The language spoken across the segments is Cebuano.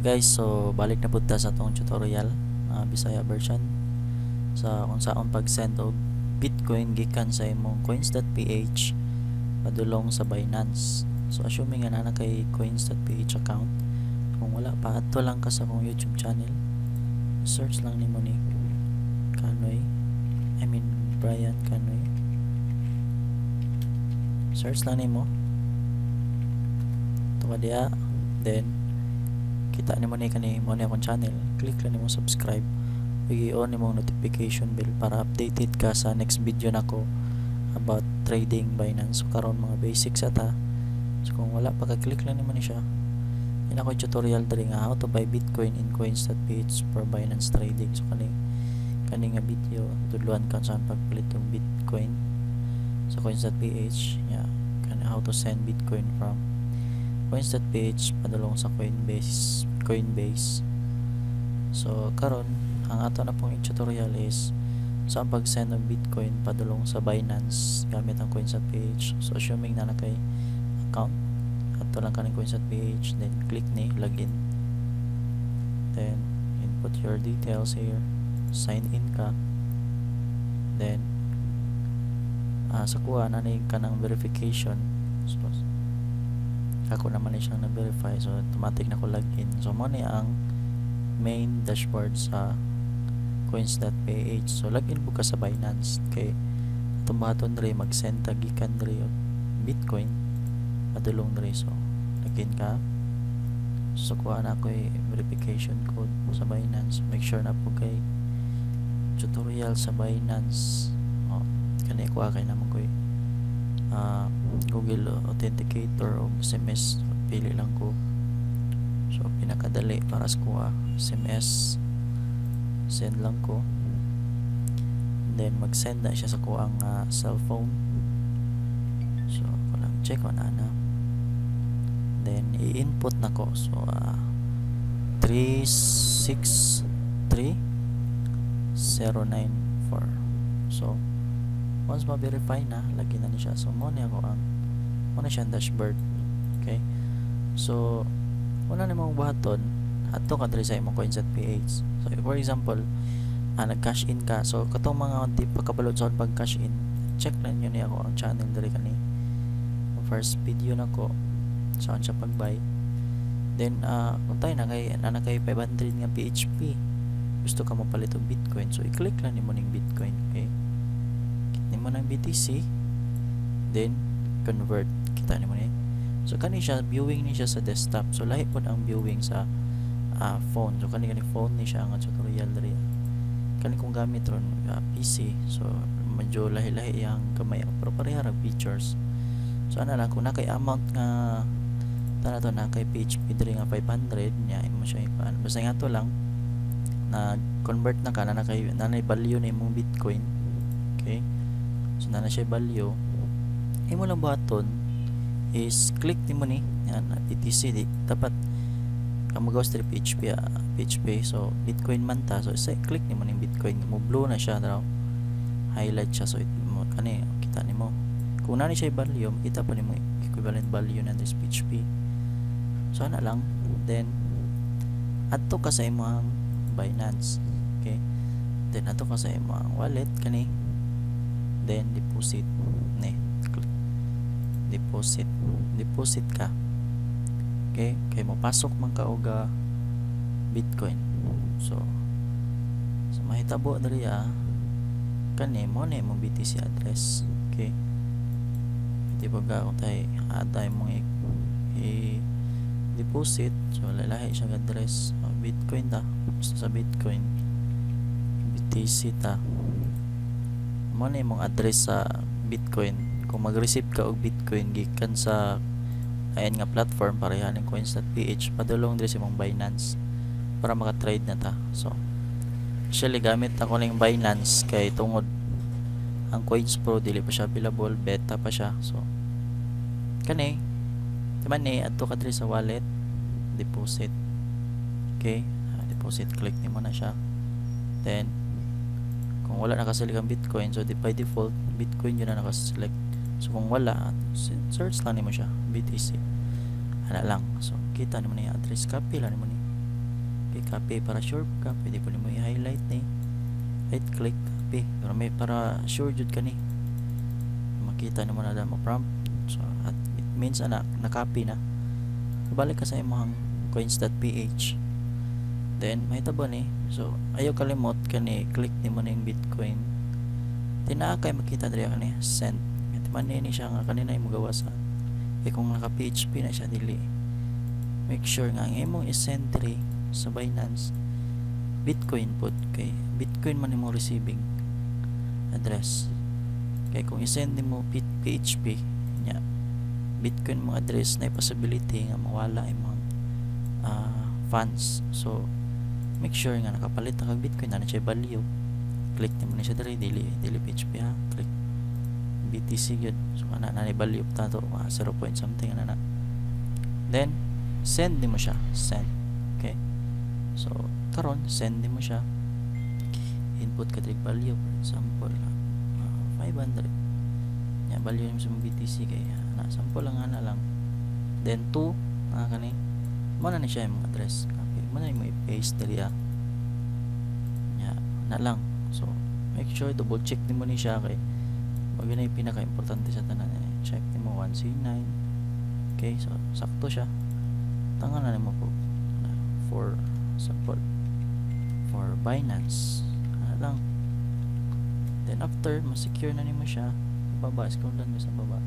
Guys, so balik na pud ta sa atong tutorial, Bisaya version, sa kung saon pag-send og Bitcoin gikan sa imong coins.ph padulong sa Binance. So assuming nga naa na kay coins.ph account. Kung wala pa, adto lang ka sa akong YouTube channel. Search lang nimo ni Kanoy. I mean, Brian Kanoy. Search lang nimo. Adto ka diha. Then kita nimo ni kani mo ni akong channel. Click lang nimo subscribe. I-on nimo notification bell para updated ka sa next video nako about trading Binance. So karon, mga basics ata. So kung wala pa ka, click lang nimo ni siya. Yan ako tutorial diri nga how to buy Bitcoin in coins.ph for Binance trading. So kani kani nga video, tudluan ka saan pagpalit og Bitcoin sa coins.ph. Yeah, kani how to send Bitcoin from coins.ph padulong sa Coinbase. So karon, ang ato na pong tutorial is sa pag-send og Bitcoin padulong sa Binance gamit ang coins.ph. So assuming na na kay account, adto lang kaning coins.ph, then click ni login. Then input your details here, sign in ka. Then sa kuha na ni kanang verification. So ako naman ni siyang na-verify, so automatic na ko login. So mo ni ang main dashboard sa coins.ph. So login po ka sa Binance kay atong buhaton diri, mag-send ta gikan diri og Bitcoin padulong diri. So login ka. So kuha na ako verification code sa Binance. Make sure na po kay tutorial sa Binance. Oh, kani kuha kay naman ko Google Authenticator o SMS. Pili lang ko. So pinakadali para sa kuha, SMS. Send lang ko, then mag-send na siya sa kuang cellphone. So ako lang check ko na na, then i-input na ko. So 363 094. So once ma-verify na, lagi na ni siya. So mo ni ako ang mo na siya ang dashboard. Okay, so una nimong buhaton, adto ka diri sa imong coins.ph. So for example, nag-cash in ka. So katong mga di pa kabalo sa pag cash in, check lang nyo ni ako ang channel diri, kani first video nako saan siya pag-buy. Then kung tayo na kay na kay 500 nga PHP, gusto ka mo palit og Bitcoin, so i-click lang nimo ning Bitcoin. Okay, click nimo ng BTC, then convert. Kita nimo ni. So kani siya, viewing ni siya sa desktop. So lahi pod ang viewing sa phone. So kani kani phone ni siya ang tutorial diri. Kani kung gamit ron PC, so medyo lahi-lahi yang gamay pero pareha ra features. So ana lang, kung nakay amount nga tana to na kay PHP diri nga 500 nya, imo siya ikuan. Basta nga to lang na convert na ka na, na kay na value na imong Bitcoin. Okay, so na na siya value. Imo lang buhaton is click nimo ni yan BTC. Di dapat ang magawas diri PHP, PHP. So Bitcoin man ta, so sa click nimo ning Bitcoin, mo blue na siya daw, highlight siya. So it, mo kani kita nimo kung naa ni siya value, makita pa nimo equivalent value na this PHP. So ana lang. Then adto ka sa imong Binance. Okay, then adto ka sa imong wallet kani, then deposit ni, click deposit. Deposit ka. Okay, kay mopasok man ka og Bitcoin. So sa mahitabo diri, kani mo na imong BTC address. Okay, pwede ba ka kung tay add imong i deposit. So lahi siya address. So, Bitcoin ta, basta sa Bitcoin, BTC ta. Mo na imong address sa Bitcoin kung mag-receive ka og Bitcoin gikan sa ayan nga platform, pareha ning coins.ph, padulong diri sa imong Binance para maka-trade na ta. So actually gamit ako ning Binance kay tungod ang Coins Pro dili pa siya available, beta pa siya. So kani diba ni adto ka diri sa wallet, deposit. Okay, deposit, click nimo na siya. Then kung wala nakaselect ang Bitcoin, so di by default Bitcoin yun na nakaselect. So kung wala, search lang nimo siya, BTC, ana lang. So kita nimo ni address, copy lang nimo ni. Copy para sure ka. Pwede po nimo i-highlight ni, right click, copy, para may para sure jud ka ni makita nimo na mo prompt. So at it means ana na-copy na. Balik ka sa imong coins.ph, then mahitabo ni. So ayaw kalimot kani, click nimo ning Bitcoin. Tinaa kay makita diri kani send. Man ni siya nga kanina imo gawa sa kay kung naka PHP na siya, dili. Make sure nga ang imong i-send diri sa Binance, Bitcoin pud, kay Bitcoin man imong receiving address. Kay kung i-send nimo PHP nya Bitcoin mo address, na possibility nga mawala imong funds. So make sure nga nakapalit na kag Bitcoin na siya value. Click nimo ni siya diri. Dili dili PHP ha, click BTC gyud. So ana na ni value ta to, mga 0 point something ana na. Then send nimo siya, send. Okay, so karon send nimo siya, input ka diri value, for example, 500 nya value nimo sa imong BTC kay ana, sample lang, ana lang. Then 2 na kani mo na ni siya imong address. Copy mo na nimo, i-paste diri nya na lang. So make sure double check nimo ni siya kay wag na yung pinaka-importante sa tanan eh. Check nimo 1C9. Okay, so sakto siya. Tanga na nimo po for example for Binance, ana lang. Then after ma-secure na nimo siya, baba, scroll down sa baba.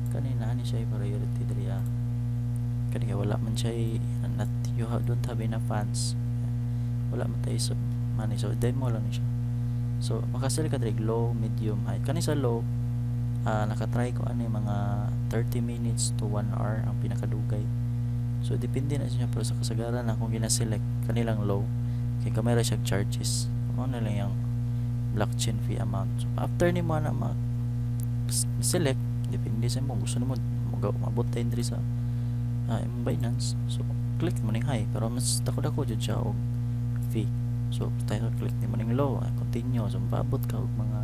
Kanina ani siya priority diri ah. Kani kay wala man siya, not you have, don't have enough funds, wala man tayo so money. So demo lang ni siya. So makasell ka diri low, medium, high. Kani sa low, nakatry ko ani mga 30 minutes to 1 hour ang pinakadugay. So depende na siya, pero sa kasagaran akong gina-select kanilang low kay kamay ra siya charges mo na lang yung blockchain fee amount. So after nimo na ma select, depende sa mo gusto nimo mabot tayo diri sa imong Binance. So click mo ning high, pero mas dako-dako jud siya og fee. So tayo click nimo ning low, continue. So maabot ka og mga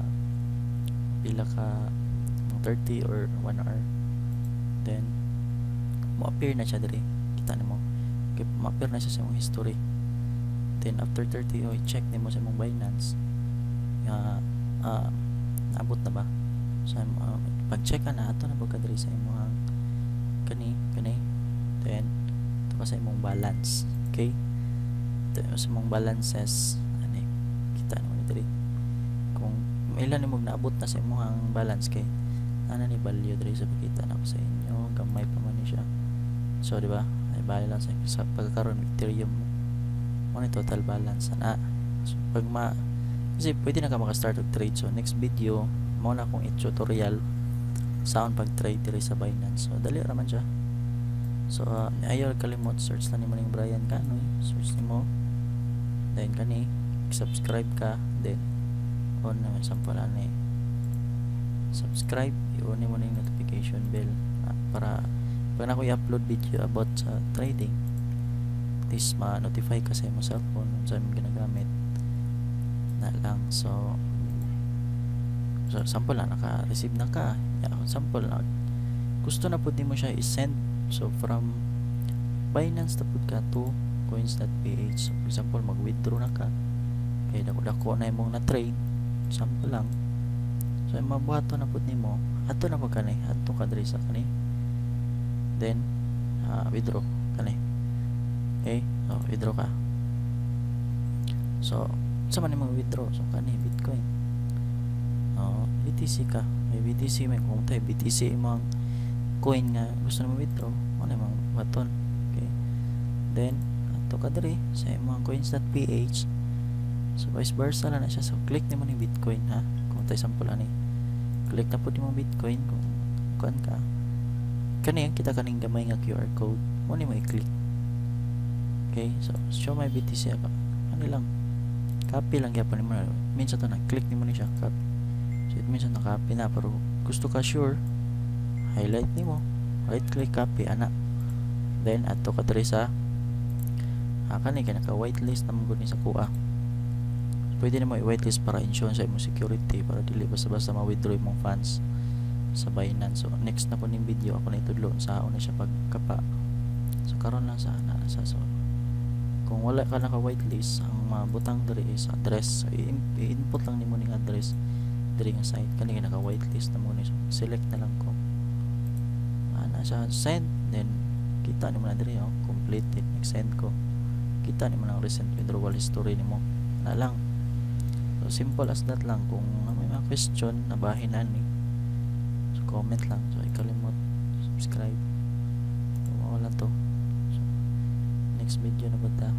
pila ka, mga 30 or 1 hour. Then mo appear na siya diri. Kita nimo okay, mo appear na siya sa imong history. Then after 30, oh, i-check nimo sa imong Binance nga naabot na ba. So pag check ka na ato na ka diri sa imong kani kani, then ito ka sa imong balance. Okay, ito sa imong balances ani, kita naman ni diri kung ilan nimo naabot na sa imong balance kay ana ni value diri sa pakita na ko sa inyo. Gamay pa man ni siya. So di ba, ay bali lang sa pagkakaroon Ethereum mo ni total balance ana. So pag ma kasi pwede na ka maka-start og trade. So next video mo na akong i-tutorial sa pag trade diri sa Binance. So dali ra man siya. So ayaw kalimot, search lang nimo ning Brian Canoy. Search nimo, then kani subscribe ka, then on naman sample ani subscribe, i-on mo na yung notification bell para pag nako i-upload video about sa trading, at least ma-notify ka sa imong cellphone sa imong ginagamit na lang. So sample lang, naka-receive na ka. Yeah, sample na gusto na pud nimo siya i-send. So from Binance na pud ka to coins.ph. So for example, mag-withdraw na ka kay dako-dako na imong na trade, sample lang. So ay mabuhaton na pud nimo adto na pud kani, adto ka diri sa kani, then withdraw kani. Okay, so withdraw ka. So sa man imong withdraw? So kani Bitcoin, oh, BTC ka. May BTC, may kung tayo BTC imong coin nga gusto na mo withdraw mo na imong buhaton. Okay, then adto ka diri sa imong coins.ph. So vice versa lang na siya. So click nimo ni Bitcoin ha. Kung tayo sample ani, click na pud nimo Bitcoin. Kung kuan ka kani, kita kaning gamay nga QR code mo nimo i-click. Okay, so show my BTC ka, ano lang, copy lang gyapon nimo. Minsan to na click nimo ni siya, copy. So it means na copy na, pero gusto ka sure, highlight nimo, right click, copy ana. Then adto ka diri sa kani kay naka whitelist na man gud ni sa kuha. Pwede nimo i-whitelist para ensure sa imong security, para dili basta-basta ma-withdraw imong funds sa Binance. So next na ko ning video ako na itudlo sa na siya pagkapa. So karon lang sa ana sa. So Kung wala ka naka whitelist, ang mabutang diri is address. So, i-input lang nimo ning address diri nga site. Kani naka whitelist na mo ni. So, select na lang ko. Ana siya, send, then kita nimo na diri, oh, completed. Nag-send ko. Kita nimo lang recent withdrawal history nimo. Na lang. So simple as that lang. Kung may mga question na bahin ani, so comment lang. So ikalimot subscribe. So, mao lang to. So, next video na ba ta?